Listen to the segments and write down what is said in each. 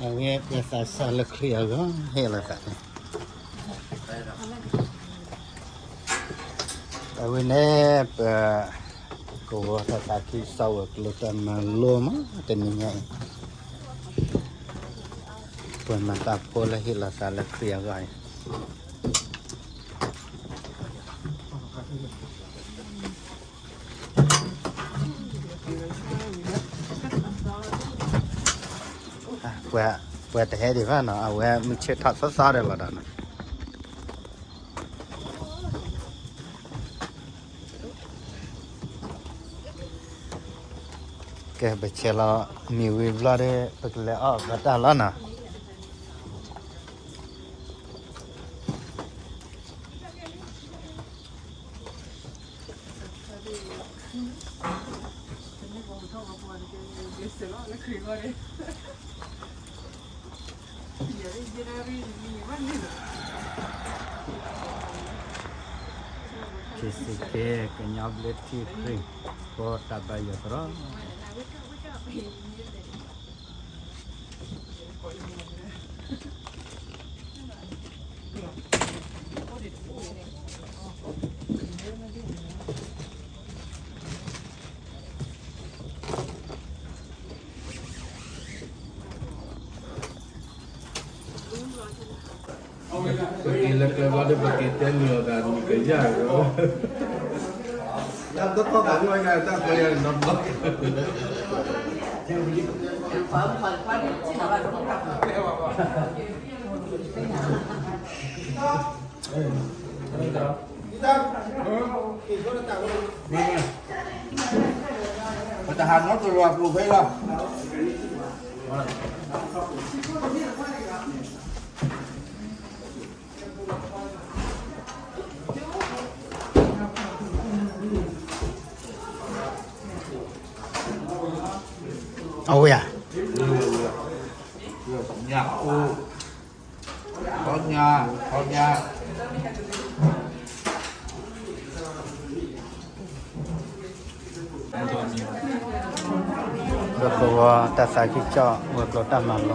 အဝဲပသးစၢ်လၢခရံာ်အဂီၢ် ဟ့ၣ်လီၤသးန့ၣ်, အဝဲန့ၣ် ပကဝီၤတၢ်သးခုကစီၣ်ဝဲၤကျိၤတၢ်မၤလိမး တနံၤညါအံၤ, ပှၤမၤတၢ်ဖိလၢဟ့ၣ်လီၤသးလၢခရံာ်အဂီၢ်အံၤ ပှၤတဟဲဒံးဘၣ်နီၤ အဝဲမုၢ်ဆ့ၣ်ထီၣ်သီသီဒီးလီၤဒီးနီၤ, ကဲ ပဆဲးလီၤမ့ၢ်ဝံၤဘျီဒီး ပကလဲၤအီၣ်ဘၣ်တၢ်လီၤနီၤ. စ့ၢ်ကီး ကညီဘျၢထံခရံာ် ကိးတၢ်ဘါယွၤသရိာ် ပက့ၤလၢကျဲဘျီဒီး ပက့ၤတဲနုာ်လီၤသးန့ၣ်ကယၢ်လီၤ, တၢ်တတီၢ်သးန့ၣ်ဝဲယၤတၢ်ခွဲးယၤန့ၣ်နီတဘျီ ပတဟးနီတလီၤပူၤဖဲလီၤ. အဝဲဧါ, ညၣ်အိၣ်, ခီညၣ်, ခီညၣ်. ပကဝီၤတၢ်သးခုကစီၣ်ဝဲၤကျိၤတၢ်မၤလိ,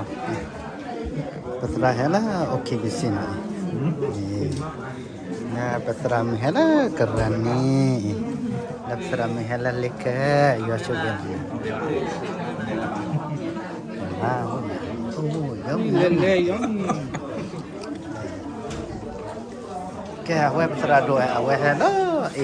ပသရၣ်ဟဲလၢအိၣ်ခံကစံးန့ၣ်အံၤ, လၢပသရၣ်မုၣ်ဟဲလၢကရၢနံၤအံၤ, လၢပသရၣ်မုၣ်ဟဲလၢလ့ခဲ, ယွၤဆိၣ်ဂ့ၤန့ၣ် ကဲ အဝဲပသရၣ်ဒိၣ် အဝဲဟဲလၢ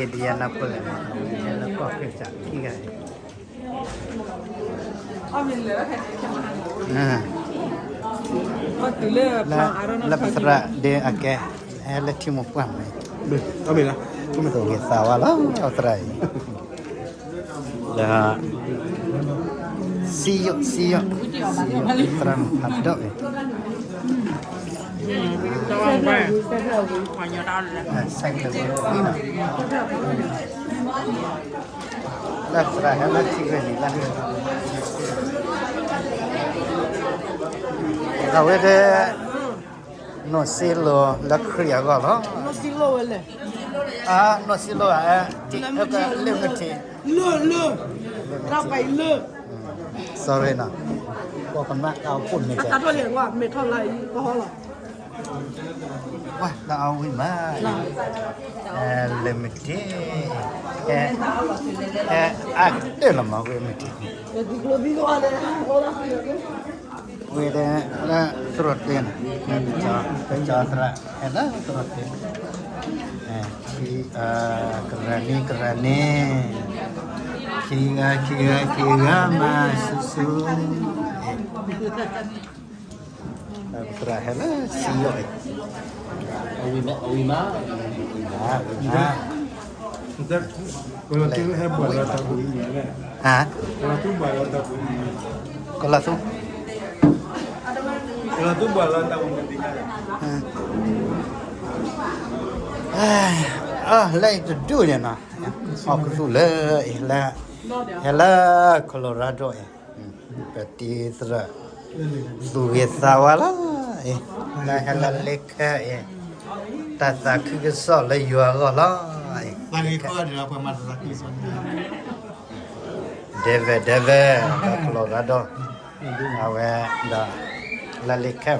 Indianapolis န့ၣ် အဝဲဟဲလၢကီၢ်ခရံာ်စးခံဂၤန့ၣ်, လၢပသရၣ်ဒ့အကဲ ဟဲလၢထံမိၢ်ပှၢ်မး, သိၣ်ဂ့ၤသးဝါလီၤ အသရၣ်အံၤ ဒီး စံယိၣ် စံယိၣ် စံယိၣ် သရၣ်မုၣ်ဖးဒိၣ်အံၤ, လၢသရၣ်ဟဲလၢထံဂ့ၢ်န့ၣ်လၢ အဝဲဒၣ် နီၢ်စံလိၤလၢခရံာ်အဂီၢ်လီၤ, နီၢ်စံလိၤဝဲလဲၣ်, အနီၢ်စံလိၤဧါ, လၢမုၢ်ထံး, လၢ လၢ တၢ်ပာ်အံၤလၢ sorry နီၤ, ပကမၣ်တၢ်အိၣ်ဖှိၣ်န့ၣ် တၢ်ထီၣ်လံကွၢ် မဲာ်ထီၣ်လါအံၤ ပဟီလီၤ, ဝဲတၢ်အီၣ်ဝံၣ်မး, လၢမုၢ်ထံး, အါတၢၢ်လီၤမး ဝဲမုၢ်ထံး, ဝဲဒၣ်လၢသရိာ်တ့ၢ်န့ၣ်, ကၠီသရၣ် ဟဲလၢသရိာ်တ့ၢ်, ကရၢနံၤ ကရၢနံၤ, ခံဂၤ ခံဂၤ ခံဂၤမး ဆူၣ်ဆူၣ်, သရၣ်ဟဲလၢစံယိၣ်အံၤ, အဝံၣ်မး အဝံၣ်မး, အဝံၣ်မး, အဝံၣ်မး, ကလီၤသူ, ကလီၤသူ, လၢအံၤတဒူၣ်န့ၣ်နီၤ, အီၣ်ကသူၣ်လၢအံၤလၢ, ဟဲလၢ Colorado အံၤ, ပတံၤသရၣ် သူၣ်ဂ့ၤသးဝါလီၤအံၤ, လၢဟဲလၢလ့ခဲအံၤ, တၢ်သးခုကစီၣ်လၢယွၤအဂီၢ်လီၤအံၤ, David, David ဒီး Colorado အဝဲဒီး လၢလ့ခဲ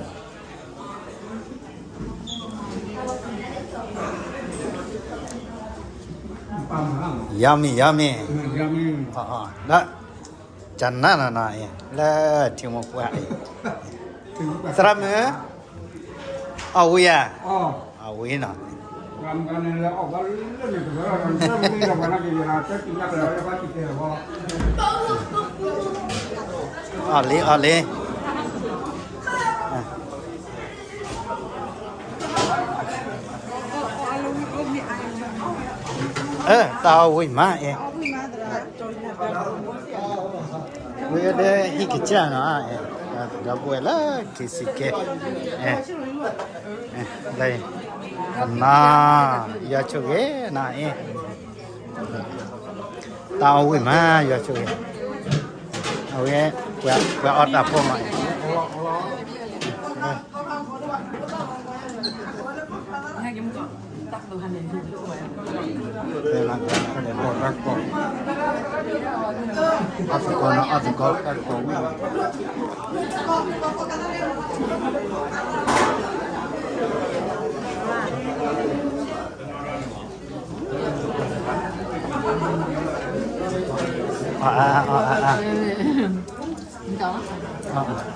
Yummy, yummy. ဒီး ကနၣ်နီၤနီၤအံၤ လၢထံမိၢ်ပှၢ်အံၤ သရၣ်မုၣ် အီၣ်ဝံၤဧါ အီၣ်ဝံၤနီၤ အီၣ်လံ အီၣ်လံ အ တၢ်အီၣ်ဝံၤမးအံၤ ဝံၤဒီးဟံၣ်ကစၢ်နီၤ ဒီပုၢ်ဝဲၢ်လၢ ခ့စံကဲ လၢ နီၤ ယွၤဆိၣ်ဂ့ၤနီၤအံၤ တၢ်အီၣ်ဝံၤမး ယွၤဆိၣ်ဂ့ၤ အဝဲ ပှၤအီၣ်တၢ်ဖိမး အီၣ်သကိးနီၤ အီၣ်သကိး တၢ်သကိးဝံၤ အါ အါ အါ အါ အါ